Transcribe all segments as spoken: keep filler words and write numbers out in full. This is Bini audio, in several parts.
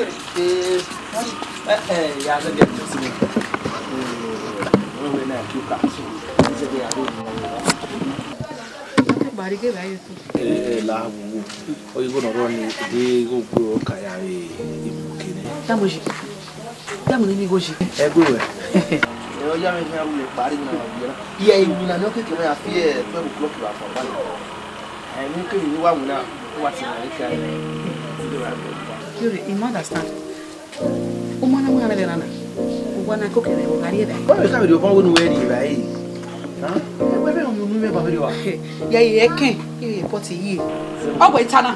Eh, eh, eh, ya, let me just see. Eh, we na kiu ka. Ise de ya do. Bari ke ba yo tu. Eh, eh, la wo. Oyi go no ro ni de go gbe o ka ya re ibu kene. Damuji. Damu ni ni goji. Ẹ gbe wẹ. Ẹ ọ ya mwẹ khian ru ne kpari na wa viẹ na. Iye iwinna ne ọ keke na ya fi ẹ twelve o'clock ra fa ba. Ẹ mu kevbe ni wa winna, wa ti na ka. Yori, I ma understand. U ma na winna vbe na na. U wa na koko vbe gha rrie evbare. Wa vbe ka vbe rrie ọmọ wẹ ne u vbe rrie evbare. Ha? Ẹ wẹ vbe unu vbe ba vbe rrie wa. Ya ye ẹkẹn, ye pot ye. Ọ wẹ ta na.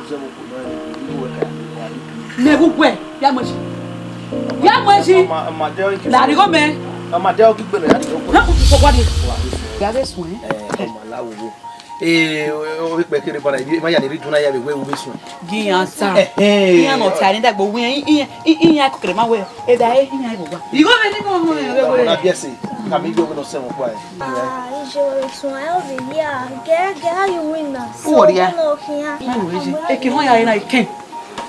Mẹ vbe uwẹ, ya mu ẹzi. Ya mu ẹzi. Ọma, ọma de ọ ghi La righo mẹ. Ọma de ọ ghi gbe nọ ya righo. Na ku ku kwa de. Ya vbe suẹn. Eh, ọma la wo. Eh, o, o, o, kpẹ kere bara, ma ya ni rhie idun na ya vbe wẹ u vbe suẹn. Gi iran ta. Ẹhẹn. Iran nọ ta ni dagbe wẹ iran, iran, iran kokere ma wẹ. Eda e iran ibo wa. Righo mẹ ni mo mo. Ọma na biẹ ẹse. Ka mi gbe wẹ nọ sẹ wọn kua. Ah, ije wẹ tun ayo vbe ya. Gẹ, gẹ, how you win na? Uwọ ria. So, no, khian. Manu eje. Eke họn ya na iken.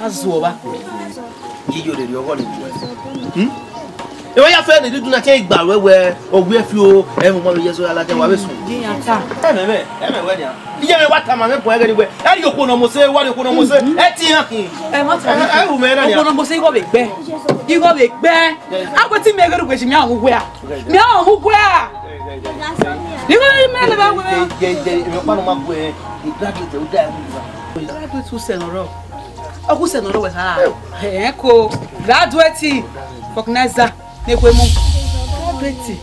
A zuọ ba. Iye yo rere ọghọ ni. Hmm? Ewẹ ya fẹ ne didun na ke igba wẹ wẹ ọgui ẹfi o, ẹ mu ma vbe ye so ya ladian wa vbe sun. Di yan ta. Ẹ mẹ mẹ, ẹ mẹ wẹ nia. Iye mẹ wa tama mẹ bọ ẹghẹ ni wẹ. Ẹ ri okhuo ne ọ mose, wa ri okhuo ne ọ mose. Ẹ ti yan khin. Ẹ ma ta. Ẹ ru mẹ na nia. Okhuo ne ọ mose igho vbe gbẹ. Igho vbe gbẹ. A wẹ ti mẹ ẹghẹ ru wẹ si mẹ a hu wẹ a. Mẹ a hu wẹ a. Igho mẹ lẹ ba wẹ. Ye, ye, ye, mẹ pa no ma wẹ. I graduate, u da ẹ wu. Graduate u sẹ nọ rọ. Ọ khu sẹ nọ rọ wẹ ha. Ẹ ko graduate, organizer, ne khuemu. Graduate.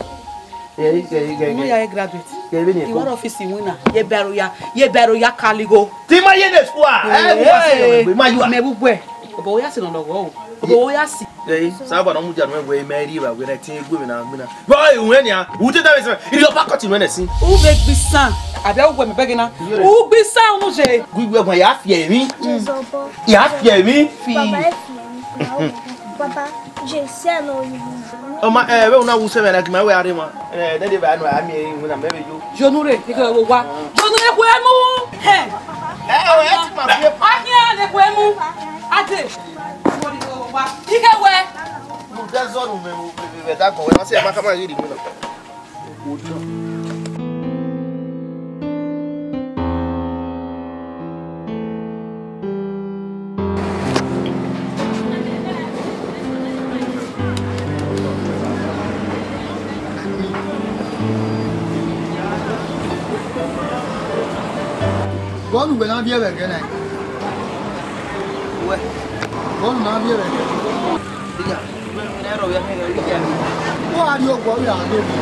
Unu ya ye graduate. Iwẹ ọfisi winna, ye bẹro ya, ye bẹro ya kaligho. Ti ma ye ne school a, ẹ, wa se yo, ma yo a. Mẹ bu gbẹ. Obo ya se nọ lọghọ o. Obo ya si. Ẹ, saba na mu dia nuẹ wẹ mẹ rri evba wẹ na tin egbe mẹ na mina. Bro, e wẹ nia, u te da vbe sẹ, iri ọba kọti nuẹ nẹ sin. U vbe gbe isan, abi u wẹ mẹ bẹghe na. U gbe isan unu je. Gu iwe ẹguae ya fi ẹmwi. Jezọbọ. Ya fi ẹmwi. Fi. Baba, ẹ fi ẹmwi. Baba, je sẹ nọ yi. Ọ ma, ẹ, vbe u na wu sẹ mẹ na, gi ma wẹ a rre ma. Ẹ, ne de ba no a mi e wina mẹ vbe yo. Jonu re, ike wo wa. Jonu re khuemu. He. Ẹ, ọ, ẹ ti ma fi. A khian ne khuemu. A de. Ike wẹ. Mu de zọ nu mẹ, mẹ, mẹ, mẹ da gọ wẹ, ma se ma ka ma ghi ri mi na. Bọọlu wẹ na viẹ vbe ẹghẹ na. Wẹ. Bọọlu na viẹ vbe ẹghẹ. Iya. Wọ́n á rí ọgbọ̀n rí àárẹ̀ mi.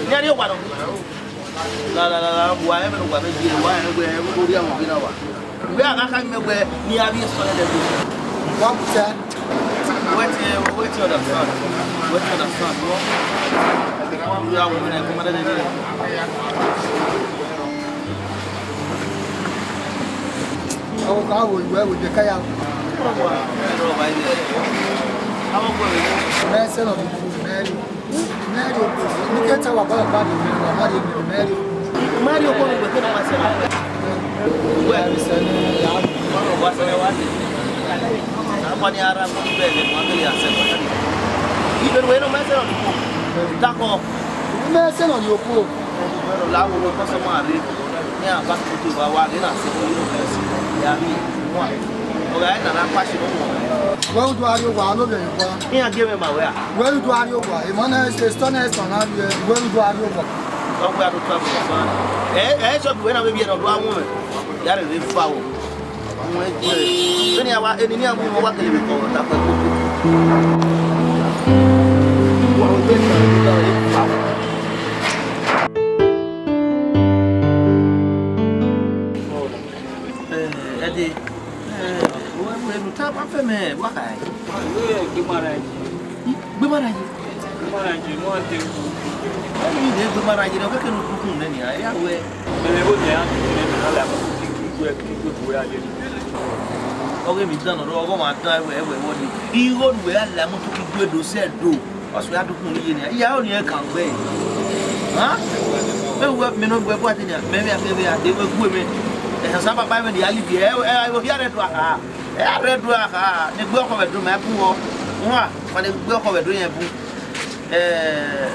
Ní a rí ọgbà náà. La, la, la, la, wa ẹ mẹnu wa mẹ je, wa ẹ wẹ, ẹ wẹ, orí àwọn òbí náà wà. Wẹ a ka ka mẹ wẹ, ni a rí sọ ẹ lẹ. Wa kutẹ. Wẹ ti, wẹ ti understand. Wẹ ti understand, no? Orí àwọn òbí náà, ẹ kọ́ mọ́ dẹ́dẹ́ dẹ́dẹ́. Ọ ka wo ìwé ìwé jẹ káyà. Mẹ sẹ nọ bi mẹ ri. Mary Okoro, ni ke ta wa bọlọ ba de mẹ, wa ma de mẹ Mary Okoro. Mary Okoro, wẹ ke nọ ma sẹ na. Wẹ mi sẹ ni ya. Wa sẹ na wa de. Na kwa ni ara ko ni bẹ le, wa ke ya sẹ kwa ni. Ibe wẹ nọ ma sẹ na ko. Ta ko. Mẹ sẹ na ni Okoro. Wẹ ro la wo ko so ma re. Ni a ba ko to ba wa ge na se ko ni o ke si. Ya mi. Wa. O ga na na pa si no mo. Wẹ u do ari owa lo bẹ kwa. Iran gie mwẹ ma wẹ a? Wẹ u do ari owa, emọ na ẹse, sọ na ẹse na rie, wẹ u do ari owa. Ọ wẹ a do try for fun. Ẹ, ẹ, sọ bi wẹ na vbe biẹ ne ọ do a wọn. Ya rẹ vbe fa o. Wọn gie. Eni a wa, eni ni a mu wọn wa kele vbe kọ, ta pẹ koko. Wa o te ta, ta, ta, fa o. Eh, Ẹdẹ, eh, wẹ, wẹ, enu ta ma fẹ mẹ, wa kha ẹ. Wẹ, gbe ma ra yi. Gbe ma ra yi. Gbe ma ra yi, no ante. Ẹni de gbe ma ra yi, ọ kẹkẹ ne u kunu nẹ nia, ya wẹ. Ẹmẹ vbe nẹ, a ti nẹ, a la mo ti ki gbe, ki gbe bu ya ye. Ọghe mi dan nọ, ọghe ma dan, ẹwẹ, ẹwẹ, ẹwẹ ni. Igho ne uwẹ ya la mo ti ki gbe do sẹ do. Ọ sẹ ya dukun ni ye nia. Iya, ọ ni ẹ kan gbe. Ha? Mẹ wẹ, mẹ nọ wẹ bu ate nia, mẹ vbe ake vbe ade, wẹ gu mẹ. Ẹhẹn, sa papa mẹ ni ya live, ẹ, ẹ, ẹ, ọ hia rẹ do a. Ẹ a rre do a kha, ne egbe ọkhọ vbe do ma bun ọ. Wan, ma ne egbe ọkhọ vbe do yẹn bun. Eh,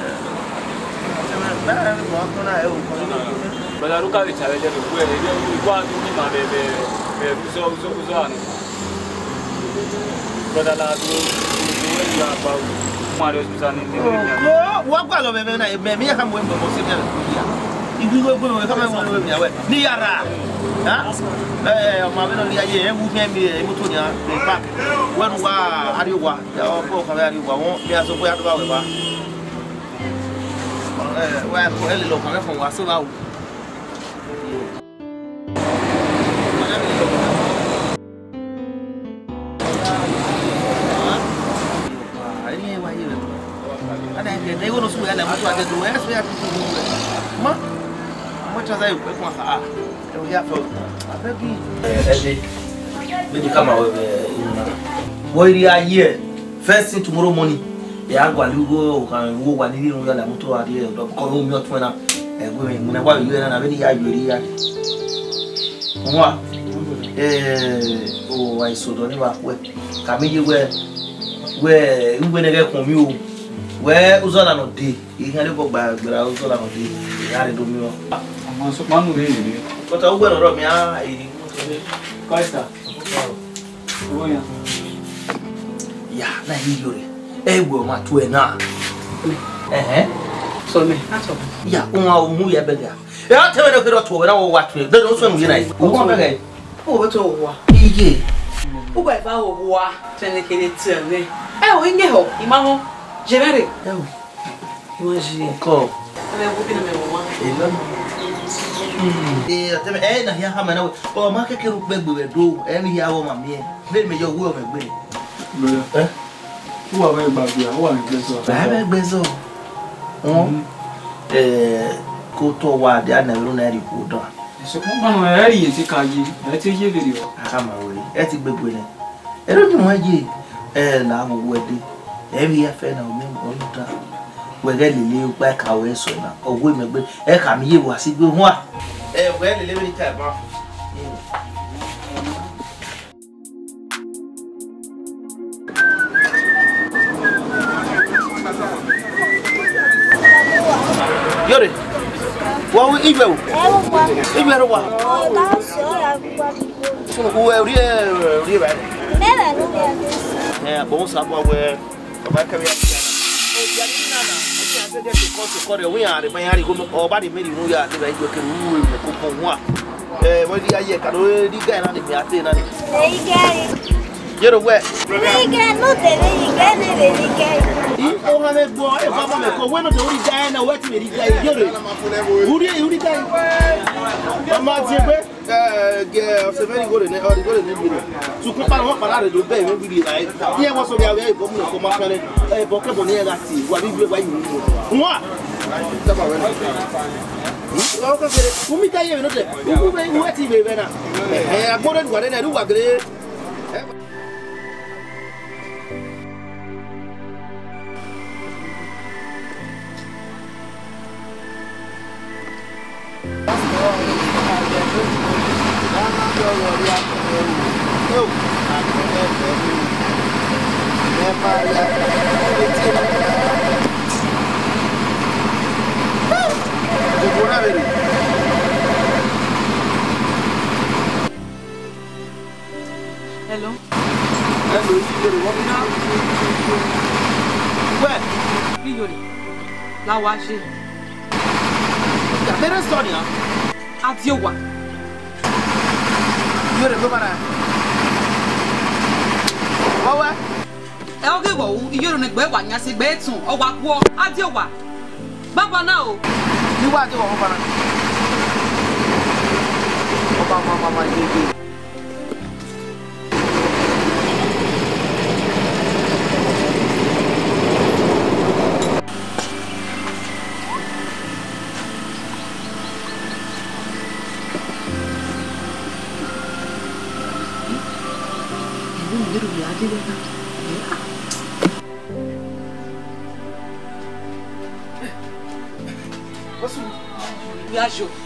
Brother, look at the challenge of the way. You go out to him and be, be, be, so, so, so, and brother, la do, do, do, do, you are about. One of those people, and then, then, then, Wa gua lọ vbe na, mẹ, mẹ ya ka mu emọ si mẹ ya. Ibi wo gbe ka mẹ mu emọ ya wẹ. Ni ya ra. Ha? Eh, ọmọ mi no ni aye, e wu mẹ mi, e mu to ni a, e pa. Wẹ nu wa, a rrie owa. Ya, ọ, bọ ka vbe a rrie owa, wọn, mẹ a so gbe a do ba wẹ ba. Eh, wẹ, ko ele lo ka vbe fọn wa so ba wu. Ẹdẹ, vbene I khama ruẹ vbe iwinna, vbe ọ rhie a ye, first thing tomorrow morning, ya gualọ igho ọkhan vbe owa ni rhie irun ya la moto a rrie ọdọ, because u miẹn ọtuẹn na, ẹgbẹe mwẹ, iwinna wa vbe ye na, vbene I ya ye erriọ ya. Wan, eh, o wa eso dọ ne evba khuẹ. Ka mi ye wẹ, wẹ, uwẹ nẹ ghẹ khuọnmwi o. Wẹ, uzọla nọ dee, I khian rhie obọ gba gberra uzọla nọ dee, I gha rre do miẹn. Ama sokpan nu rre rre. But uwẹ nọ rọ mẹ a, eh, Pastor. Owó yan. Ya, na yi yo re. Ẹ wẹ ọ ma tu ẹ na. Ẹhẹn. Sọ mẹ, a sọ. Ya, wọn a mu ya bẹ ga. Ẹ, a tẹ wẹ ne ọ kherhe ọtuẹ, wẹ na wọ wa tuẹ. Dede, o suẹn mu ye na yi. O wọn bẹ ga. O wẹ to wa. Iye. U gba eva ho wa, tẹnẹ kere tiẹ mwẹ. Ẹ o, inge họ, I ma họ. Je mwẹ rre. Ẹ o. I ma je. Ọkọ. Ẹ vbe wo bi na mẹ wa. Ẹ lọ. Hmm. Ẹ, ọtẹn mwẹ, ẹ na hia khama na wẹ. Ọ ma kẹkẹ ru kpẹgbe vbe do, ẹ vbe hia wọ ma miẹn. Vbe mẹ yọ wẹ ọ mẹ gbe. Brother. Ẹ? Uwa vbe gba bia, uwa vbe gbe zọ. Ba vbe gbe zọ. Wọn. Hmm. Ẹ, ko tọ wa dia na ru na ri ku dọ. Sokpan ọmọ ẹ rhie te ka ye, ẹ te ye vberriọ. A ka ma wẹ, ẹ ti gbegbe nẹ. Ẹ rẹ unu ẹ ye, ẹ la vbe owẹ dee. Ẹ vbe ya fẹ na, ọ miẹn, ọ miẹn ọta. Wẹ ghẹ lele ukpa ẹka ruẹ sẹ na, ọ wu imẹ gbe, ẹ ka miẹn ye wa si gbe huan. Ẹ wẹ lele vbe ta ẹban. Yore, wa wi igbẹ o? Ẹ wo wa. Igbẹ ro wa? Ọ, la sẹ, ọ ya gu wa. So, uwẹ rhie, rhie vbe? Mẹ vbe nu vbe. Ẹ, agbọn Osa bọ wẹ, ọba kẹrẹ ya. Oya ni na na, oya se de ko so ko re, wi ya re, ma ya re, ọba de meri nu ya, de ba igbe ke ru, ru, ru, ko ko wa. Eh, vbọ I ya ye ka do ri guy na ni, mi a te na ni. Ẹ, i guy. Yero wẹ. Ri guy, no de ri guy, ne de ri guy. I, o ha me gbọ, e baba me ko, wẹ no de ri guy na, wẹ ti ri guy, yero. Uri, uri guy. Ọmọ ti egbe. Eh, ge, ọsẹ vbe igho rre nẹ, ọ, igho rre nẹ, igho rre. Sukun kpara, wọn kpara rre do bẹ, vbe igho rre. Iye wọn sọ ya vbe, ebo mu ko ma fẹrẹ. Eh, ebo kebo ni ẹ gha ti, wa bi gbe wa yi mu. Wọn. Taba wẹ. Ọ kẹkẹrẹ, u miẹn ta ye vbe nọtẹ, u vbe, u vbe ti vbe vbe na. Ẹ, agbọn rre ne uwa rre nẹ, ne uwa gele. Hello. Hello, Iyore, wọ mi na? Wẹ? Iyore, la wa je. Ya mere sọ nia. Adiowa. Iyore, gbe mara. Wọ wẹ? Ẹ ọghe wọ ru, Iyore ne egbe wa yan si egbe etun, ọ wa guọ, Adiowa. Baba na o. Ni wa Adiowa, baba na. Ọba, ọba, ọba, ọba, ye, ye.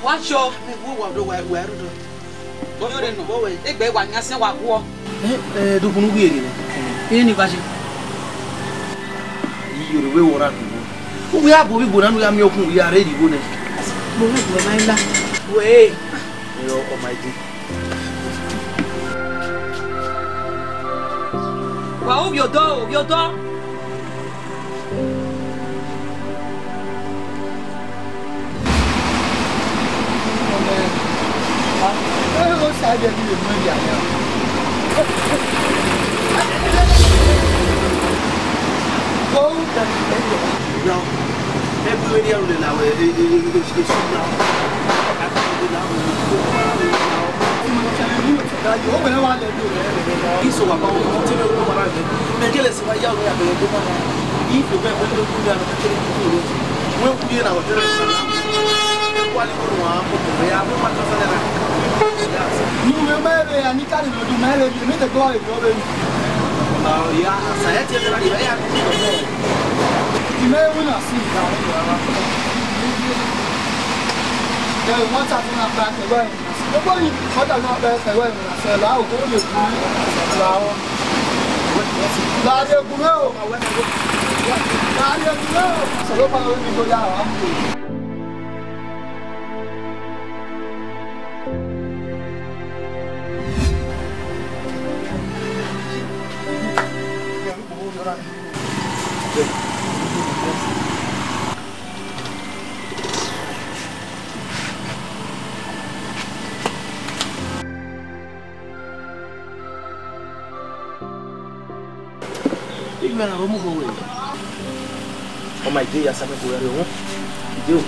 Wa yo, wa yo. Wa yo. Egbe wa yan sẹ wa guọ. Eh, eh, do kunu wi ere. Ini ni gba je. Iyo, re wẹ wọ ra dugbo. U ya bu ovbi igbo na ne u ya miẹn okun, u ya rre irigho nẹ. Mo vbe bu ẹmwẹ na. Wẹ. Ẹ, ọ, ọ ma ede. Wa ovbi odọ, ovbi odọ. Now, everywhere they are now, eh, eh, eh, eh, eh, eh, now. Iso wa ba wo, tell me what I get. Me get less. Wa ya wẹ abẹrẹ do ma na. Ife bẹẹ wẹ do kule aro kekere kekere. Wẹ kule na wẹ tẹrẹ sa na. Wẹ kua ni ko wa ko ko ya wẹ ma ta sa na. Nu me ma ebe ya ni ka ni do ma ebe, me te go ebe ebe. Ah, ya, sa ya ti ebe na ya ya ko ko. Ti me wu na si ka. Ya wa ta na ba ke ba. Ebo ni, kọta na bẹ ẹwẹ ẹwẹ na sẹ la o, ko ye ku la o. La ye ku o. La ye ku o. Sẹ lo pa lo ni ko ya wa. Igbe na vbe mu kho wẹ. Ọ ma ide ya sa me ko ya rre wọn. Ide o.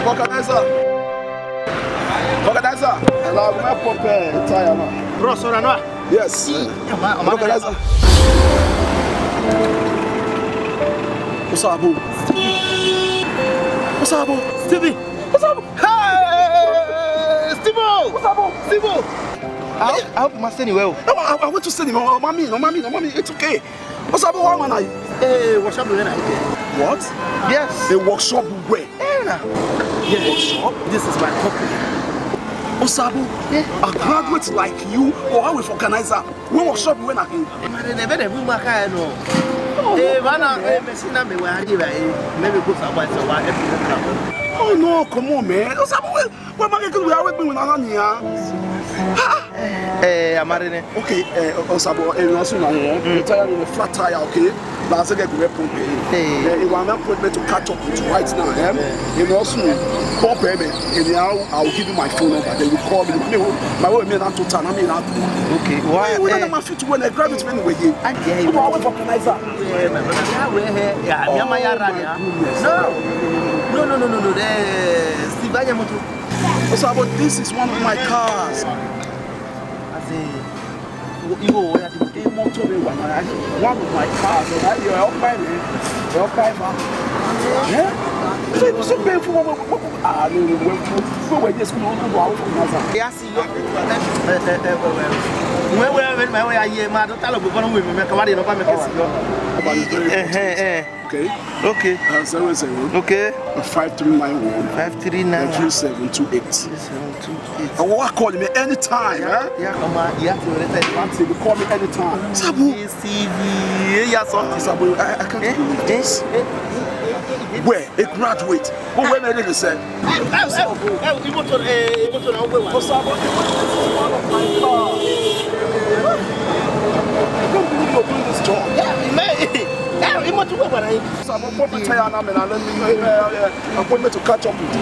Vulcanizer. Vulcanizer. Allow me pump, eh, tire, man. Bro, so na. Yes. Vulcanizer. What's up, bro? What's up, bro? Stevie. What's up? Hey, Steve-O! What's up, bro? Steve-O! I hope, I hope you must stay well. No, I, I want to stay well. Oh, mommy, no, mommy, no, mommy, it's okay. What's up, bro? What man are you? Hey, workshop where na ike. What? Yes. A workshop where? Yeah, na. Yes. Workshop? This is my company. Osabo, yeah. A graduate like you, or how a vulcanizer? We workshop where na him? Emare ne bede bu ma ka no. Oh, eh, man, eh, me si na me wa di ba, eh, maybe go somewhere, so wa help you. Oh no, come on, man. Osabo, we, we ma get we are with me na na nia. Eh, Amare ne. Okay, eh, Osabo, eh, no so na, eh, tire, flat tire, okay? Now, I say get to pump. Eh, you want me appointment to catch up with you right now, eh? You know, soon, pump, eh, anyhow, I'll give you my phone number, then you call me. Me, my way, me, not to turn, I mean, not to. Okay, why? We don't have my fit to win a graduate anyway. Yeah, you know, I wait for Kaiser. Yeah, my brother. Yeah, we're here. Yeah, me and my yard, yeah. No, no, no, no, no, no. Eh, Steve, I am to. Osabo, this is one of my cars. I say, you go where the motor will one of my cars. So that you help my man. Help my man. Yeah? So it was so painful. Ah, no, no, we, we, we were just going to go out from Gaza. Yeah, see you. Eh, eh, eh, eh, eh. Where, where, where, where, where are you, man? Don't tell me, but we, we, come on, you know, come and see you. Eh, eh, eh. Okay. Okay. Uh, zero zero. Okay. Five three nine one. Five three nine one. Three seven two eight. Three seven two eight. I will call me anytime, eh? Yeah, come on. Yeah, you will say. Auntie, you call me anytime. Sabu. C V, yeah, something. Sabu, I, I can't believe this. Where? A graduate. Who, where made it, sir? Ẹ, ẹ, ẹ, ẹ, imoto, ẹ, imoto na wẹ wa. Osabo, this is one of my cars. I can't believe you're doing this job. Yeah, man. Ẹ, imoto wẹ wa na. Osabo, pump tire na, man, and let me know. Ẹ, ẹ, ẹ, appointment to catch up with you.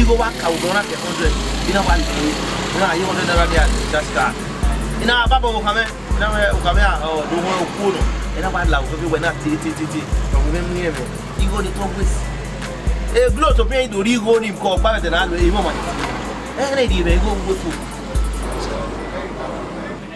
igho wa ka odọ na ke hundred, I na wa le, I na ye hundred naira dia charge card. I na baba okhamẹ, I na wẹ okhamẹ a, ọ, do wọn okuo nọ. I na wa la ofefe wẹ na tie, tie, tie, tie. Ọ wẹ mu irẹn mwẹ. Igho ni tọ wẹ. E glo to pe do ri igho ni ko gba vbe ẹdẹ na lo, e mọ ma. Ẹ, ẹ na rhie mwẹ igho wo fo.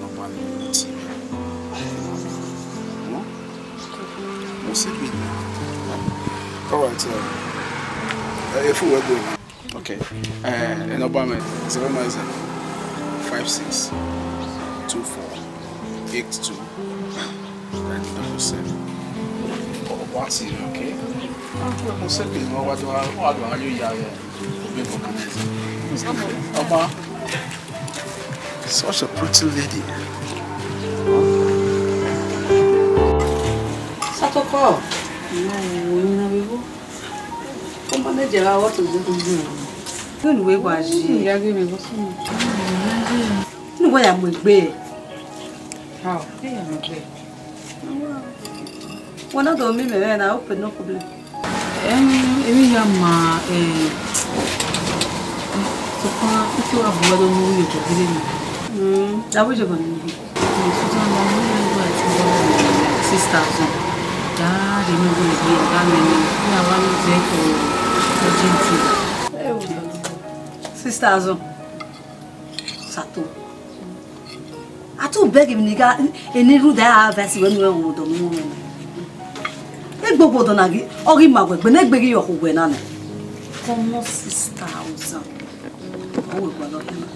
Number ni ti. Hmm? Mo se bi. All right, uh, if we go. Okay. Uh, number me zero nine zero five six two four eight two double seven. What's it, okay? Mo se bi, mo wa do, wa do, you ya, ya. Obi vulcanizer. Ọmọ, such a pretty lady. Satoko. Ọmọ, wo ni na bebo. Ọmọ, ne jẹ wa, what to do? Kí ni wẹ́ẹ́ wá ṣe? Ìyá gbé mi bọ́ sínú. Kí ni wẹ́ẹ́ yà mú egbe? How? Kí ni yà mú egbe? Wẹ na do miẹn mẹ mwẹ na, okay, no problem. Em, emwi ya ma, eh, sokpan, ike wa bu ẹdọ ne u ye otọ gele na. Mm, da vbe jọ bọ ne u ye. Eh, Susan, da ne u ye, six thousand. Da de ne u ye, da ne u ye, ya wa lu zẹ ko, urgent. Six thousand. Sato. A tu beg mi ni ga, eni rhunmwuda a advice wẹ ne u rẹn odọ ne u mwẹ na. Egbe odọ na ghi, ọ ghi ma wẹ, egbe ne egbe ghi yọ khu wẹ na nẹ. Kọmọ six thousand. Ọ wẹ gualọ khian na.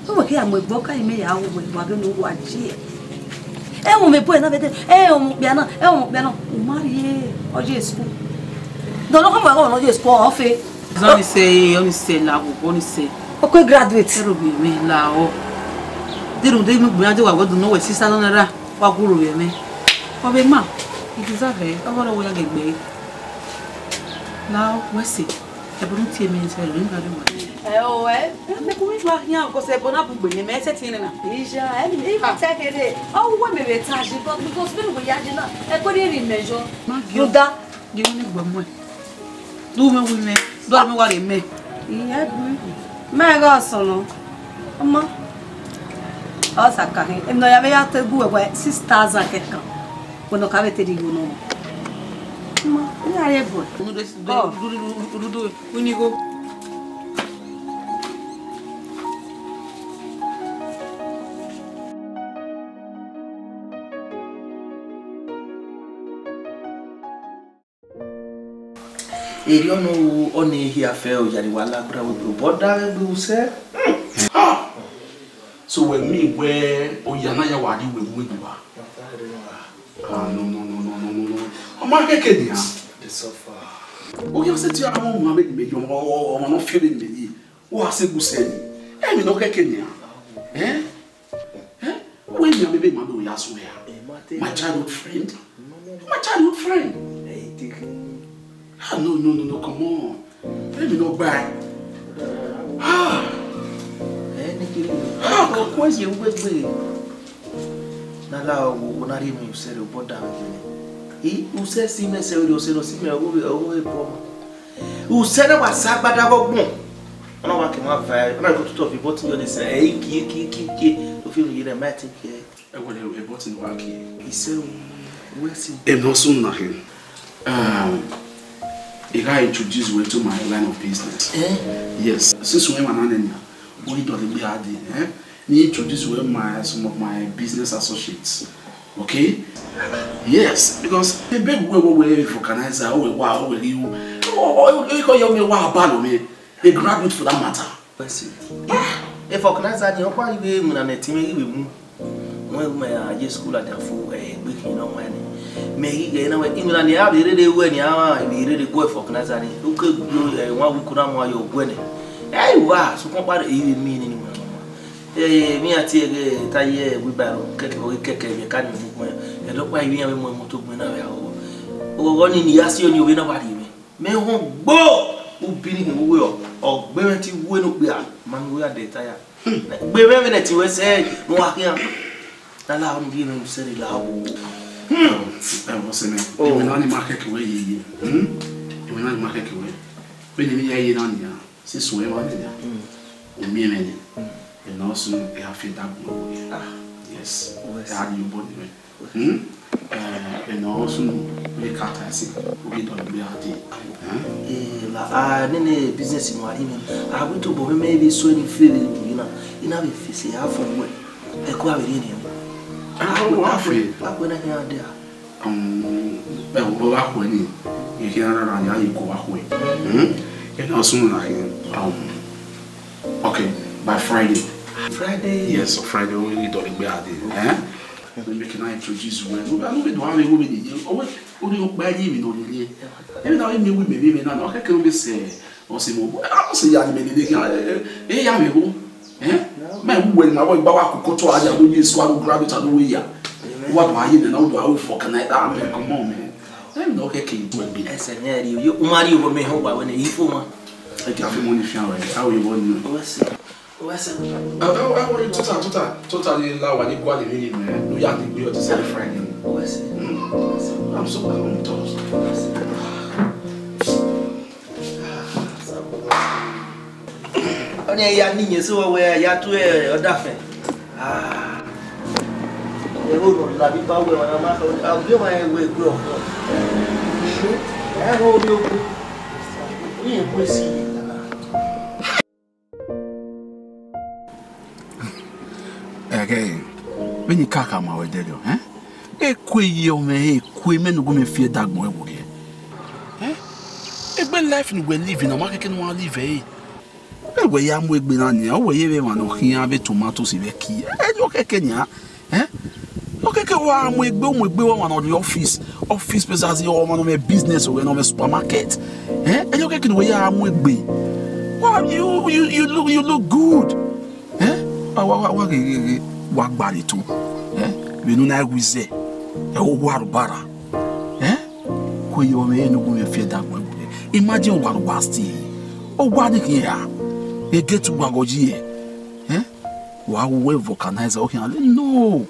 Ọ wẹ ke a mu egbe ọka imẹ ya ru wẹ, wa ghe ne uwa je. Ẹmwẹ mẹ bu ẹre na vbe dẹ, ẹmwẹ okpia na, ẹmwẹ okpia na, u ma rrie, ọ ye school. Dọlọ kọmọ ẹghẹ ọ nọ ye school, ọ fe. Zan ni sẹ, eh, ọ ni sẹ la wo, ọ ni sẹ. Ọ kue graduate. Ẹrọ vbe mwẹ la ọ. Deru de mu gbe de wa wẹ do nọ wẹ sisa nọ na ra, wa gu ro vbe mwẹ. Ọ vbe ma, igiza vẹ, ọ vọrọ wẹ ya gẹ gbe. La ọ, wẹ sẹ. Ẹbọ ne u tie mẹ sẹ, rẹ nga rre wa. Ẹ o, ẹ, mẹ ko mi gba khian, because ẹbọ na bu gbe ne mẹ sẹ tiẹn na. Ija, ẹ, mi, mi ta kere. Ọ wẹ mẹ vbe ta ji, but because vbene wẹ ya ji na, ẹ kue rhie mẹ yọ. Ma gi ọ. Rhunmwuda. Gi wẹ ne gbe mu ẹ. Du mwẹ wi mwẹ, du mwẹ wa rre mẹ. Iyẹn bu. Mẹ ghe ọsọnọ. Ọmọ. Ọ sa ka hin. Emwi ne ọ ya vbe ya te gu wẹ wẹ six thousand kẹkan. Wẹ ne ọ ka vbe te rhie igho nọ. Ọmọ, I ya rhie bọe. Unu de, de, du, du, du, du, du, unu igho. Erriọ ne ọ ru ọnii hia fẹ ọ, ya rhie wa la gberra wẹ obọ da vbe gbe usẹ. Ha! So wẹ miẹn wẹ oya na ya wa rhie uwẹ mu egbe evba? Ah, no, no, no, no, no, no, no. Ọ ma kẹkẹ nian. They suffer. Oya sẹ te a mu ọmọ mẹ, mẹ yọ, ọmọ, ọmọ ne ọ fiẹn vbene mẹ ye. Wa sẹ gu sẹ ni. Emwi ne ọ kẹkẹ nian. Eh? Eh? Wẹ nian, maybe ma do ya swear. Eh, ma te. My childhood friend. My childhood friend. Eh, take him. Ah, no, no, no, no, come on. Let me not buy. Ah. Eh, ni kiri. Ah, come on. Where's your way, way? Na la wo, wo na rhie emwi usẹ rre obọ da vbe gele. I usẹ si mẹ sẹ vbe rhie usẹ ne ọ si mẹ, ọ ghe, ọ ghe bọ ma. Usẹ na wa sa agbada vbe ọgbọn. Ọ na wa ke ma va, ọ na ko tutu fi bọtin yọ de sẹ, ẹ, iki, iki, iki, iki, to fi rhie rẹ, ma take care. Ẹ wẹ, ẹ, bọtin wa ke. Isẹ o, wẹ si. Emwi ne ọ sunu na khin. Um, I gha introduce you to my line of business. Eh? Yes. Since we man na name ya, we don't be hard, eh? Me introduce you my, some of my business associates. Okay? Yes, because the big way we we vulcanizer, we wa, we you. Oh, oh, oh, you call your me wa balo me. A graduate for that matter. Wẹ si. E vulcanizer ni ọkpa iwe mu na nẹ ti me iwe mu. Wẹ me a ye school ada fu, eh, gbe khin na wa ni. Me ghi ghe na wẹ, inu na ni a vbe rere wẹ ni a vbe rere gu vulcanizer ni. U ke gbe, eh, wa wi ku na mu ayọ gu nẹ. Eh, wa, sokpan kpa iwe mi ni ni mu na. Eh, mi a tie ghe ta ye wheelbarrow, kẹkẹ, kẹkẹ, vbe ka ni mu gu. Eh, dọkpa iwe ya vbe mu moto gu na vbe a o. O ni ni ya si o ni o vbe na wa ri me. Mẹ họn gbo, u bi ni hin uwe ọ, ọ gbe mwẹ te uwe ne okpia, ma ne uwe gha dẹ ta ya. Gbe mwẹ vbene ẹtin ruẹ sẹ ne uwa khian. Na la ọ ni rhie mwẹ sẹ ne la wo. Ẹ, ọse mẹ, Oh. Emwi na ni ma khẹke wẹ yeye. Hmm? Emwi na ni ma khẹke wẹ. Vbene emwi ya ye na nian, sẹ suẹn emwa nẹ nian. Hmm. U miẹn mwẹ nẹ. Hmm. Emwi na ọ sunu, e a fi da gun uwe. Ah. Yes. Yes. E a rhie obọ ne mwẹ. Hmm? Eh, ena ọ sunu, vbe ka ta ẹse, u ghi dọlegbe a dee. Eh? Eh, la, a, nene business ne uwa rhie mwẹ, a wẹ tobọ mwẹ, mẹ vbe suẹn ni fe vbe ru yena, I na vbe fese ya fo wẹ. Ẹ kua vbe rhie ne emwi. Ah, wa khuẹ. Wa khuẹ na khian dia. Um, ẹ wo, wa khuẹ ni. Ye khian rara ya ye ko wa khuẹ. Hmm? Ẹ na sunu na khian. Um, okay, by Friday. Friday? Yes, Friday, we need to be at the, eh? Let me, can I introduce you? No, I don't know how we go with it. Oh, wait, only by you, we don't need. Even now, me, we may be now. Okay, can we say, or say more? I don't say, yeah, me, they can, eh, eh, yeah, me go. Eh? Ma wu wẹ ma wẹ gba wa koko to a ya do ye squad graduate a do we ya. Wa do aye na, wa do a we fuck na. Ah, man, come on, man. Let me not get king to be. Ẹsẹ ni ẹ ri yo, u ma rhie obọ mẹ họn wa wẹ ne ifo ma. Ẹ jẹ a fi money fi an wẹ. How you want? What's it? What's it? Ẹ, ẹ, ẹ, wọ́n ní tuta, tuta, tuta ni la wa ni gua le mi ni mẹ. Ló yà ti gbé ọtí sẹ́lẹ̀ Friday. What's it? I'm so, I'm toast. What's it? Ọni ya ni yẹn so wẹ ya tu ẹ ọdafẹn. Ah. Ẹ wo nọ la bi ba wẹ ọna ma sọ. A bi ma ẹ wẹ gbe ọkọ. Ẹ wo mi o. Ni ẹ ku si. Ẹghẹ, vbene I ka khama ruẹ dẹrriọ, ẹn? Eku ye ọmwẹ, eku mẹ ne u gu mwẹ fi ẹdagbọn ẹvbo rriẹ. Ẹn? Egbe life ne uwẹ live na, ọ ma kẹkẹ ne u wa live ẹre. Ẹ wẹ ya mu egbe na nian, ọ wẹ ye vbe emwa ne ọ khian vbe tomatoes vbe ẹki. Ẹ yọ kẹkẹ nian. Eh? Ọ kẹkẹ wa mu egbe, mu egbe ọmwa ne ọ rri office, office space, as ọmwa ne ọ mwẹ business, ọmwa ne ọ mwẹ supermarket. Eh? Ẹ yọ kẹkẹ ne uwẹ ya mu egbe. Wa, you, you, you look, you look good. Eh? Wa, wa, wa, wa ghe, ghe, ghe, wa gba re to. Eh? Vbene u na ru izẹ, ẹ wo wa ru bara. Eh? Ku ye ọmwẹ ne u gu mwẹ fi ẹdagbọn ẹvbo rriẹ. Imagine wa ne wa stay. Ọ wa ni khian ya. Ẹ gate wa gọ yi ẹ. Eh? Wa wu wẹ vulcanizer ọ khian le no.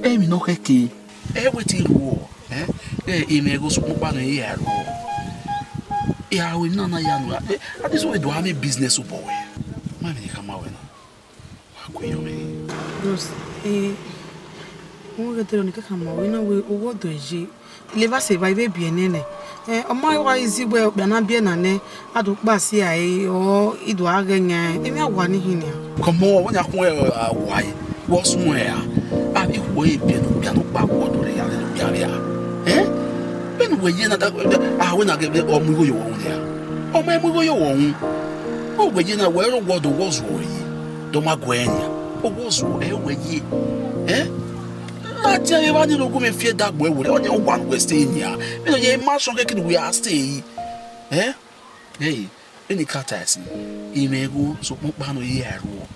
Emwi ne ọ khẹke. Ẹ wẹ te I ruọ, eh? Ẹ, emwi ẹgho sokpan ọkpa nọ, I ya ruọ. I a ru emwi na na ya nuẹn. Eh, at least wẹ do a mwẹ business obọ wẹ. Ma emwi ne I khama wẹ na. Wa gu yọ mwẹ. Bros, eh, wẹ ghe te rọ ne I ka khama wẹ na wẹ owọ do ye. Levba sẹ evba, I vbe biẹ nẹ nẹ. Eh, ọ ma wa easy wẹ okpia na biẹ na nẹ, a do kpa si a re, ọ, I do a ghẹ yan, emwi a wa ni hin nian. Come on, wẹ ya khuẹn, uh, wa yi, what's wrong here? A bi khuẹ biẹ ne okpia nọkpa wọ do rre ya, ne okpia vbe a. Eh? Vbene uwẹ ye na da, a wẹ na ghe, ọ mu igho ye owẹ nia. Ọ ma mu igho ye owẹ. Ọ wẹ ye na, wẹ ro wọ do wọ zuọ yi. Do ma guẹ nia. Ọ wọ zuọ, ẹ wẹ ye. Eh? Ladian vbe evba ni ne u gu mwẹ fi ẹdagbọn ẹvbo rriẹ, ọni ọ wa ne uwẹ stay nian. Vbene ọ ye ma sọ kẹkẹ ne uwẹ a stay. Eh? Hey, vbene I ka ta ẹse, I mwẹ igho sokpan ọkpa nọ, I ya ruọ.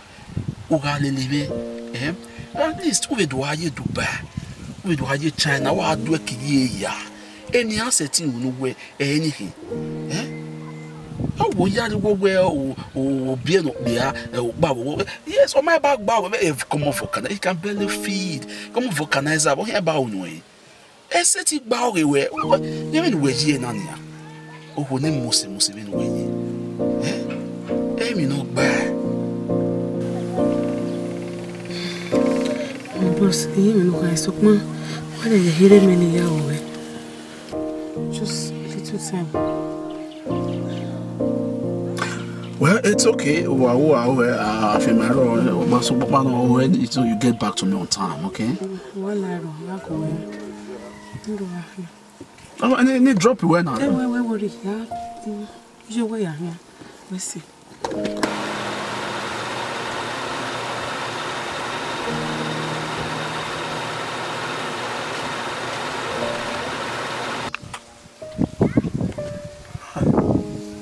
U gha lele mwẹ, eh? At least, u vbe do a ye Dubai, u vbe do a ye China, wa do ẹki ye ya. Eni a sẹtin unu wẹ, ẹ, eni khin. Eh? A wo ya rre wọ wẹ o, o, o biẹ ne okpia, ẹ, o kpa wọ. Yes, ọ ma ba gba wẹ, ẹ, come on vulcanizer, he can barely feed. Come on vulcanizer, ọ khian ba unu ẹre. Ẹ sẹtin gba ọghe wẹ, wẹ, vbene uwẹ ye na nian. Okhuo ne mose mose vbene uwẹ ye. Eh? Emwi ne ọ gba. Bros, I ye emwi ne u kha sokpan, wa lele here mẹ ne I ya ru wẹ. Just little time. Well, it's okay. Wa, wa, wa, uh, I feel my role. But so, but no, when it, you get back to me on time, okay? Wa la ro, wa ko we. Ndo wa fi. Oh, and then drop it where now? Eh, we, we worry, yeah. Mm, you where, yeah. We see.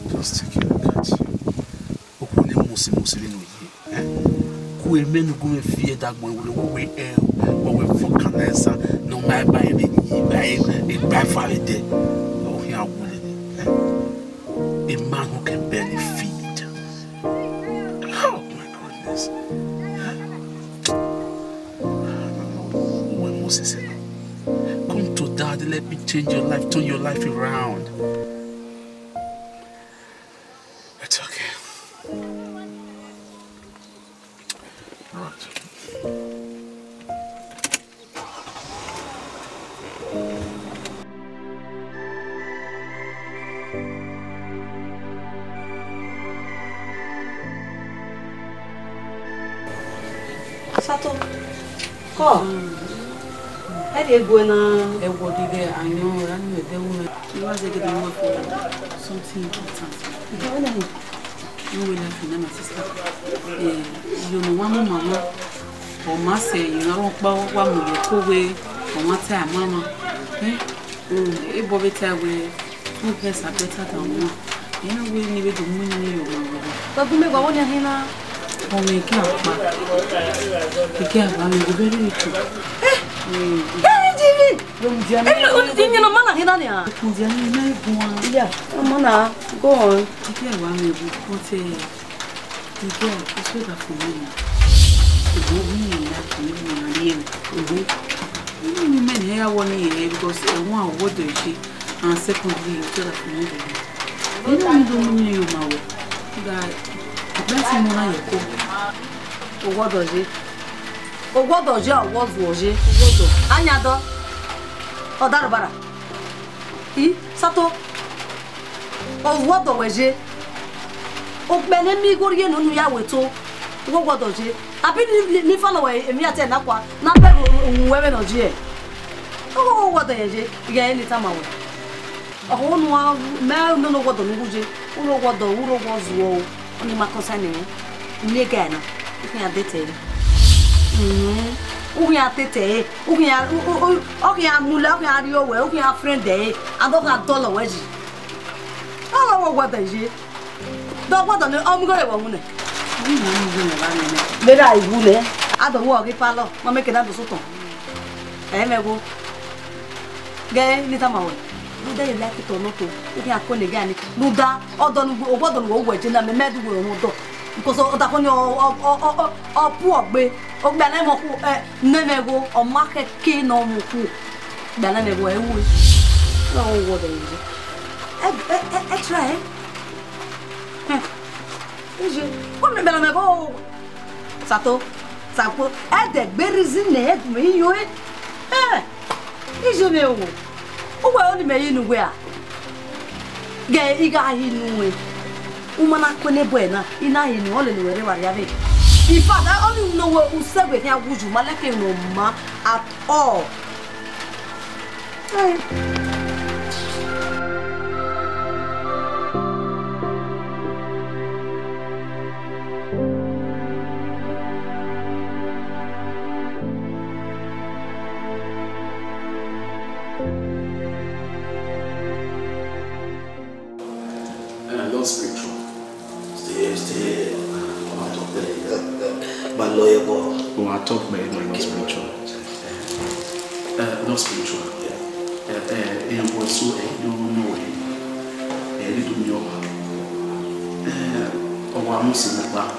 Just take a look at you. Okhuo ne mose mose vbene u ye, eh? Ku emẹ ne u gu mwẹ fi ẹdagbọn ẹvbo rriẹ, wẹ wẹ, eh, wẹ wẹ vulcanizer, ne ọ ma ba emwi ni ba egba fa vbe dẹ. Ọ khian wu lele, eh? A man who can barely feed. Oh my goodness. Eh? Uwẹ Moses, eh? Come to Dad, let me change your life, turn your life around. It's okay. All right. Sato. Kọ. Ẹ rhie gue na. Ẹ wọ dede ayọn ra ni mẹ dẹ wu mẹ. You want to get the one for something important. Ẹ wẹ na ni. No way life na, my sister. Eh, you know, one mama, ọ ma sẹ, you know, rhọkpa wa mu ye ko we, ọ ma ta mama. Eh? Mm, e bọ vbe ta wẹ, two girls are better than one. Ẹ na wẹ ne I vbe do mu ne I yo ma wẹ. Wa gu mẹ gua vbọ nian hin na? Ọ mwẹ ike akpa. Ike akpa mwẹ gu very little. Eh? Mm. Very Jimmy! Ẹ, ẹ, ẹ, ẹ, ẹ, ẹ, ma na hin na nian? Kundia ni na guan. Yeah, ma na, go on. Ike akpa mwẹ gu, but, eh, the girl, it's better for me now. Ìwọ bí mi ìyá kì í mọ àárí ẹ̀. Ìwọ. Inú mi mẹ́rin ẹ̀ yà wọ ní ìyẹn because ẹ̀wọ̀n àwọ̀dọ̀ ìṣe and secondly, it's better for me. Inú mi ló mú mi yóò máa wọ̀. Gba ìgbà tí mo náà yẹ kó. Owọ́dọ̀ yé. Owọ́dọ̀ yé, owọ́dọ̀ yé. Owọ́dọ̀. Anyadọ. Ọ̀daràn bàrà. I, Sato. Owọ́dọ̀ wẹ̀ yé. Okpẹ ne mi igho rhie ne unu ya wẹ to, uwẹ wọdọ ye. Abi ni, ni, ni follow wẹ emwi ate na kua, na bẹghe uhunmwu ẹmwẹ ne ọ ye. Uwẹ wọdọ yẹn ye, ighẹ ne I tama wẹ. Ọhọ unu a, mẹ nene wọdọ ne u ye, u ro wọdọ, u ro wọ zuọ o, ọni ma concern mwẹ. Uni ega na, u khian date ẹre. Mhm. U khian date ẹre, u khian, u, u, u, ọ khian mu lẹ, ọ khian rrie owẹ, u khian friend ẹre, and ọ khian dọlọ wẹ yi. Ọ wẹ wọdọ ye. Dọgbọdọ ne ọ mu igho rre vbe ọmwẹ nẹ. Vbe ra iwu nẹ? A do ru ọghe palọ, ma mẹ ke na do sotọ. Ẹ mẹ gho. Gẹ ne I tama wẹ. Rhunmwuda I like it or not o. I khian ko ne gẹ ni. Rhunmwuda ọdọ ne uwẹ, ọdọ ne uwẹ wẹ je na mẹ, mẹ do wẹ ọmọ ọdọ. Because ọdafẹn ni ọ, ọ, ọ, ọ, ọ, ọ pu ọgbe. Ọgbe na mọ khu, ẹ, ne mẹ gho, ọ ma khẹke ne ọ mu khu. Ọgbe na mẹ gho, ẹ ru. Ọ wẹ wọdọ ye. Ẹ, ẹ, ẹ, ẹ try, ẹ. Hmm. Iye, ọ mẹ bẹlẹ mẹ ko. Sato, Sato, ẹ dẹ gbe reason nẹ ẹ gu mẹ yo e. Ẹ, iye mẹ o. U wẹ ọni mẹ yi nu wẹ a? Gẹ I gha yi nu wẹ. U ma na kue ne bọe na, I na yi nu, ọ lele wẹ rre vbe arriavbe. In fact, ọni ne wẹ u sẹ wẹ khian wu ju ma leke ne ọ ma at all. Eh, Lord Spiritual. Stay, stay. Come and talk to me. My lawyer boy. Come and talk to me, my Lord Spiritual. Eh, Lord Spiritual. Yeah. Eh, eh, eh, what's so, eh, you don't know, eh? Eh, you don't know. Eh, oh, I must say that.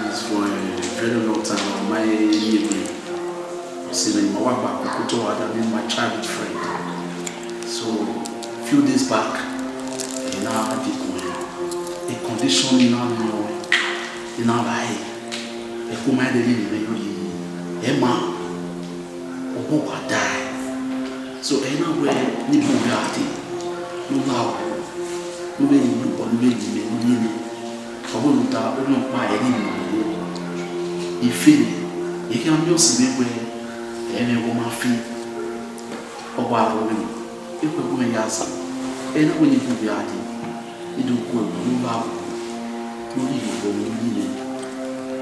It's for a very long time. My name. Ọse ne ima wa gba koko otọ wa da be my childhood friend. So, few days back, I na dikun ẹn. A condition I na miẹn ọnrẹn, I na vba ẹre. Ẹko ma rẹn dede ne imẹ yọ rhie ẹre. Ẹ ma, obọ wa dae. So, ẹ na wẹ ne I bu gha dee, ne u la ru, ne u vbe rinmwian obọ, ne u vbe rinmwian, ne u rhie nẹ. Ọ wẹ ne u da, u nọ kpa ẹre ne ima ye. I fe nẹ, I khian miẹn ọse mwẹ wẹ, ẹ mwẹ wẹ ọ ma fe. Ọ wa rrọọ vbene, ekhọe ẹvbo mwẹ ya zẹ, ẹ na wẹ ne I bu gha dee. I do gu ẹre ne u la ru, ne u rhie obọ, ne u rhie nẹ,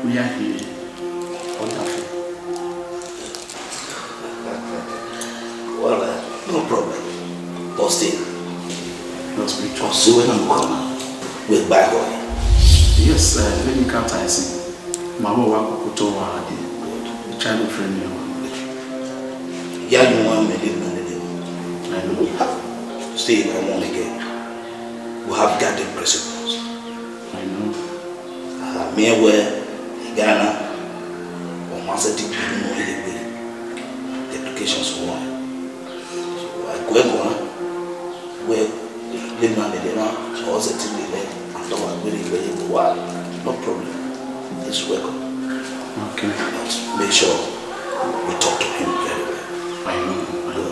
u ya rhie ọdafẹn. Well, uh, no problem. But still, no spiritual. So when I'm coming, we'll buy oil. Yes, uh, let me count I see. My boy, what could tell what I did. The child of friend, you know. Yeah, you want me to live in the I know. We have to stay in common again. We have guiding principles. I know. Ah, me where Ghana, or Master T V, you know, the applications for one. So I go and go, where the man, the man, so I was a team, the man, and talk about very, very well. No problem. He's welcome. Okay. But make sure we talk to him very well. I know. I know.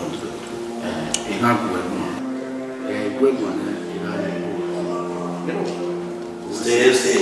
Eh, ẹ gha gu ẹguọn. Eh, gu ẹguọn nẹ, ẹ gha gu ẹguọn. Stay, stay.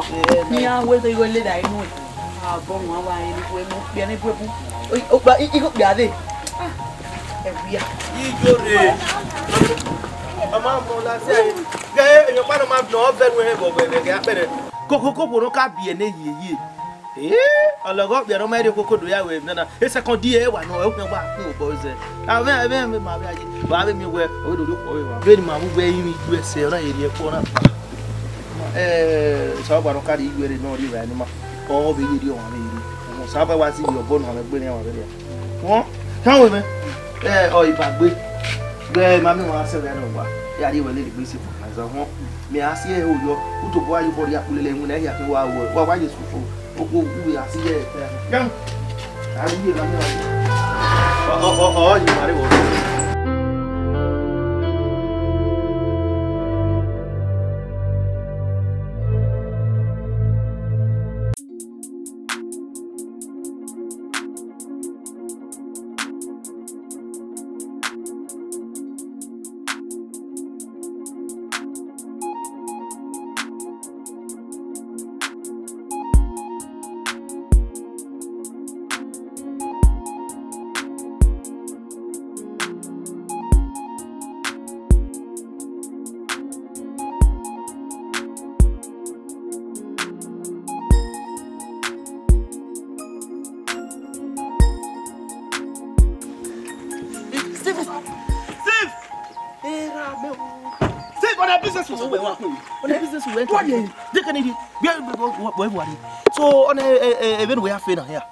wọn. Ni a wẹ do igho leda inu. Abọ wọn wa yin ni wẹ mu kpia ni bu ebu. Oi, okpia, i, igho kpia de. Ah, ẹ wia. Ijore. Ọmọ, ọmọ la se. Gẹ, emwi ọkpa ne ọ ma nọ, ọ vẹ nu ẹhẹn vbe ọgbẹn vbe ghe akpẹrẹ. Kokoko kporo ka biẹ ne yeye. Ee, ọlọghọ kpia ne ọ ma rhie okoko do ya wẹ nana. Esẹkọndi ẹ wa nọ, ẹ wa khin obọ zẹ. Avbe, avbe, avbe ma vbe aye. Wa vbe miẹn wẹ, ọ vbe do rhie okhuo vbe wa. Vbene ima vbe uwẹ rinmwian ijuẹsẹ, ọ na ye rhie ẹkpo na kpa. Eh, Osanobua ne ọ ka rhie ijuẹre ne ọ rhie evbare ne ima, ọ vbe ye rhie ọmwa vbe rhie. Osanobua wa zẹ ivbi obọ ne ọ mwẹ gbe ne ọmwa vbe rhie. Wọn, khian wẹ mwẹ. Eh, ọ i ba gbe. Vbe ma miẹn ọmwa sẹ vbe ẹre ọmwa, ya rhie wẹ lele egbe isi fo na zẹ wọn. Mẹ a si ẹre ho yọ, u tobọ a ye obọ rhie akpulele ẹwẹn na, ehia khin wa wẹ, wa wa ye su fo. Okhuo uwu a si ye ẹre. Khian. A rhie ma miẹn ọmwa. Ọ, ọ, ọ, ọ, ọ, ye ma rre wọ. Steve! Steve! Era mẹ o. Steve, on a business with you. On a business with you. What? They can eat it. Where, where, where, where, where? So, on a, a, a, a, when we are finna here.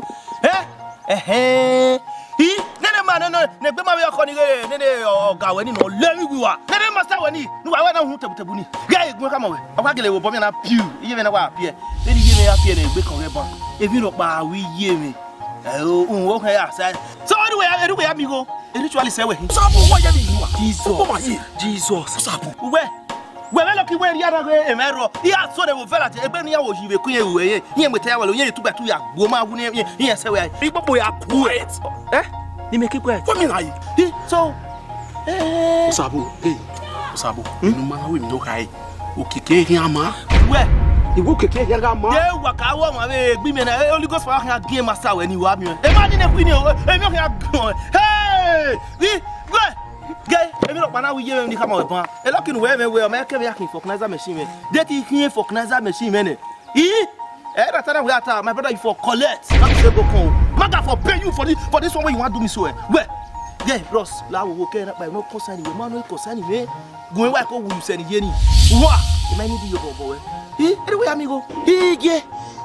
Eh? Ẹhẹn. I, nene ma, nene, ne egbe ma vbe ọkhọ ni ghe, nene ọga wẹ ni nọ, lẹ vbe iwi wa. Nene master wẹ ni, ne uwa wẹ na hu tebutebu ni. Ghe egun khama wẹ. Ọ wa gele vbe obọ mẹ na piu, iye mẹ na wa piẹ. Vbene iye mẹ ya piẹ ne egbe kan ghẹ ban. Emwi rhọkpa vbe iye mẹ. Ẹ o, un wo khan ya sa. So, anyway, anyway, amigo. Ritual sẹ wẹ hin. So, what you mean? Jesus. Come on here. Jesus. What's up? Uwẹ, wẹ vbe lọki wẹ rhia na ghe emwa ẹrọ. Iran so ne vbe ovẹn ladian, egbe ne iran vbe oyi vbe kun iran ru ẹre. Iran mu eta ya wẹ lo, iran ye tugba tu ya gbuo ma wu ne iran, iran sẹ wẹ. Ikpokpo ya quiet. Eh? Ni mẹ ke quiet. What mean I? Hi, so, eh. Osabo, hey, Osabo, inu ma na wẹ mi no khai. Okiekie khian ma. Wẹ. Iwu okiekie khian gha ma. De wa ka wọ ọmwa vbe egbe imẹ na, eh, Holy Ghost fire khian gie master wẹ ni wa miẹn. Emwa ni ne khui ni o, emwi khian gan. Hey! Wi, wẹ. Ghe, emwi rhọkpa na wi ye mwẹ ni khama wẹ ban. Elọki ne uwẹ mwẹ wẹ, ọ ma kẹ vbe ya khin vulcanizer machine mwẹ. De te I khin vulcanizer machine mwẹ nẹ. I, eh, that time we ata, my brother, you for collect. Not to say go come. Maga for pay you for this, for this one wey you wan do me so, eh. Well, yeah, bros, la wo wo ke na pa no concern we, man no concern me. Go why ko wu send ye ni. Wa, e ma ni di yo bobo we. I, anyway, amigo. I, yeah.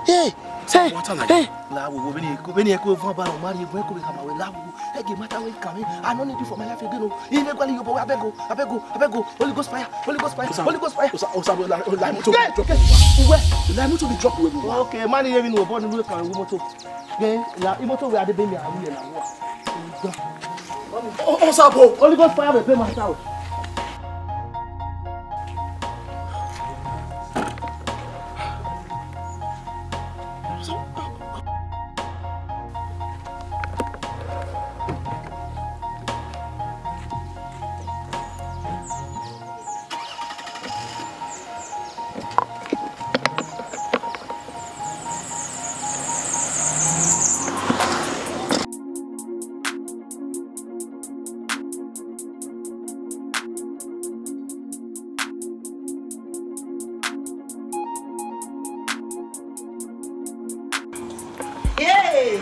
Hey, hey, hey. La wo wo, vbene, vbene ko van ba no mari, vbene ko be kama we, la wo. Ege matter wey come in, I no need you for my life again o. He never call you, boy. Abeg o, abeg o, abeg o. Holy Ghost fire, Holy Ghost fire, Holy Ghost fire. Osa, osa, la, la, motor be drop. Uwe, la motor be drop we. Okay, man, you even know, born we can we motor. Then, la, imoto wẹ a debe miẹn a ru yẹ na wa. Ọ, ọ, Osabo. Holy Ghost fire will pay master o. Hey!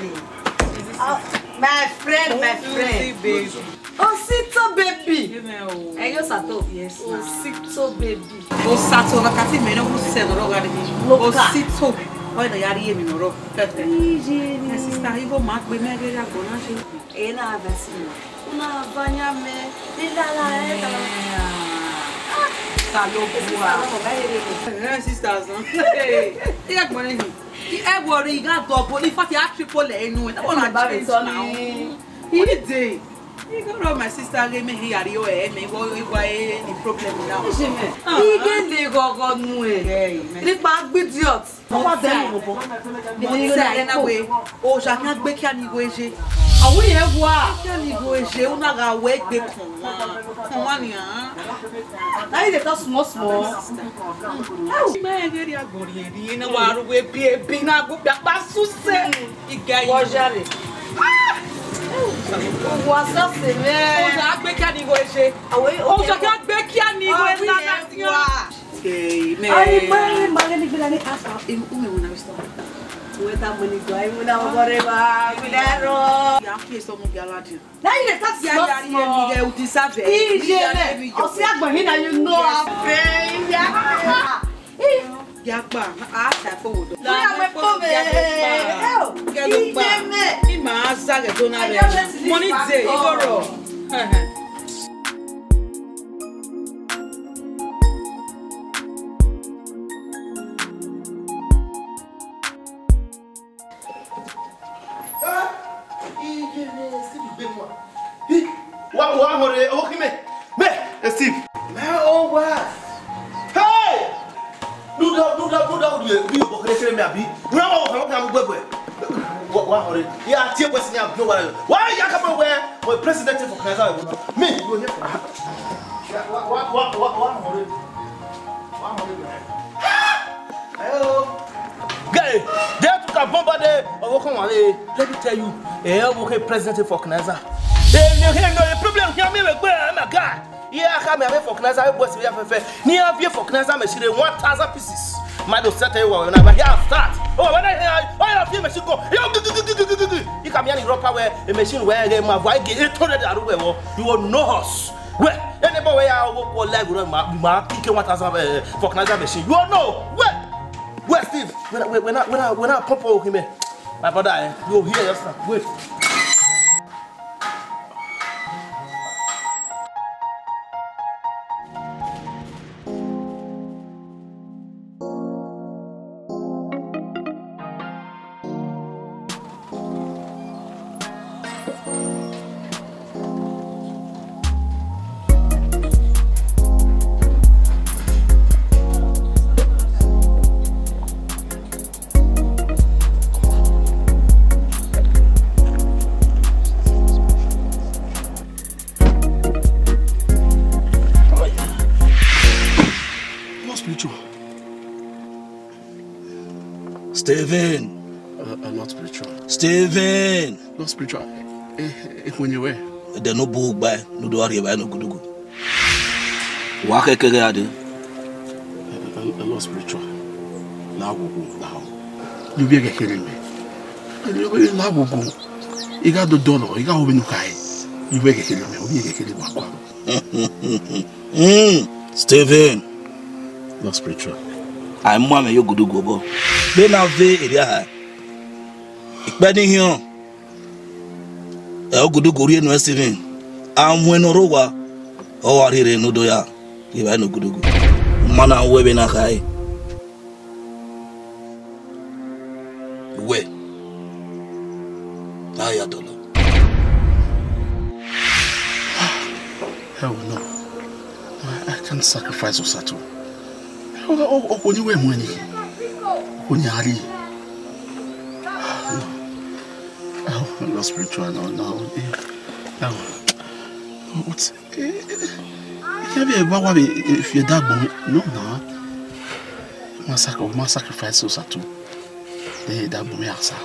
Uh, my friend, my friend. Baby. Osito baby. Amen, oh. Ẹ̀yin Osato. Yes, ma. Osito baby. Osato, like I say, man, who said the wrong thing? Look at. Osito. Why do you hear me, no? My sister, you go mark me, me get that go now. Ena vesi. Una vanya me. Ni la la e ta. Ah, ta lo bua. Eh, sisters, no? Hey, you got money. Ẹ worry, you got double. In fact, you actually pull it in. That one I change now. He did. You got all my sister gave me here. You eh me. What what the problem now? Ige le gogo nu e. Hey, man. Nípa gbí idiot. Ọmọ tẹ ẹ nọ bọ. Mo tẹ ẹ na wẹ, oja khian gbe kia ni igho eje. Ọwọ yẹn wa. Kia ni igho eje, una gha wẹ gbe kọn wa. Kọn wa ni an. Na you dey talk small small. Mẹ ghe ria gbọn rhie rhie na wa ru wẹ bi ebi na gu kpakpa suse. Iga yi. Wọ jare. Owa sase mẹ. Oja gbe kia ni igho eje. Oja khian gbe kia ni igho eje na na tian. Amen. Ai, mari, mari, ni gbila ni asa. Em, ume wona restore. Weta money go, ai, wona wore ba, gbila ro. Ya ki eso mu gala di. Now you dey talk small, small. Ya, ya, you deserve it. Ije me. Osi agbo hina, you know, I'm praying. Ya gba, a ta fo wo do. Ya gbe po me. Ije me. Ima sa ge do na re. Money dey, igho ro. Wa, wa hore, o ki me. Me, eh, Steve. Me o wa. Hey! Nudo, nudo, nudo, udu, udu, bọ kere kere me abi. Una wa, wa, wa, mu gbegbe. Wa, wa hore. Ya tie question ya bi wa. Wa ya ka ma we, we president for Kaiser. Me, you here for me. Wa, wa, wa, wa, wa hore. Wa hore. Hello. Guy, they took a bomb there. Oh, come on, eh. Let me tell you. Eh, okay, president for Kaiser. Eh, no, no, no, the problem here, me, we, my guy. Yeah, I come here for Kaiser, we boss, we have a fair. Ni a vie for Kaiser, me, she one thousand pieces. My do set a war, and I here start. Oh, when I hear, oh, I feel machine go. You come here, the proper way, a machine where they my wife get eight hundred out of way. You will know us. Well, anybody where I walk, walk live, we ma, ma, kick one thousand, eh, for Kaiser machine. You all know. Well, well, Steve, when I, when I, when I, when I pump out him, eh, my brother, eh, you hear yourself. Wait. Not spiritual. Stephen. Uh, uh, not spiritual. Stephen. Not spiritual. Eh, eh, eh, when you were. Ẹdẹ ne ọ bu ugba ẹre, ne u do gha rhie evbare ne ogodogo. Wa khẹke ghe a dee. Ẹlọ spiritual. Na wo wo na wo. Ye ovbi ẹghẹ kherhe mẹ. Ye ovbi na wo wo. I gha do dọlọ, I gha ho vbene u khare. Ye ovbi ẹghẹ kherhe mẹ, ovbi ẹghẹ kherhe wa kua. Mm, Stephen. Not spiritual. A i mu amwẹ ye ogodogo obọ. Vbene a ve erriọ eha. Ikpẹ ni hiọn. Ẹ, ogodogo rhie nuẹn Stephen, a mu ẹn ne ọ rre owa, ọ wa rhie rre ne u do ya rhie evbare ne ogodogo. Ma na wẹ vbene a khare. Wẹ, Hell no. I, I can't sacrifice Osatu. Okhuo ni wẹ muẹn ni. Okhuo ni a rri. No. Oh, not spiritual, no, no. Eh, oh. What? Eh, eh, eh, eh, eh, wa, wa, eh, eh, if you that boy, no, no. Ma sac-, ma sacrifice Osatu. Eh, that boy, asa.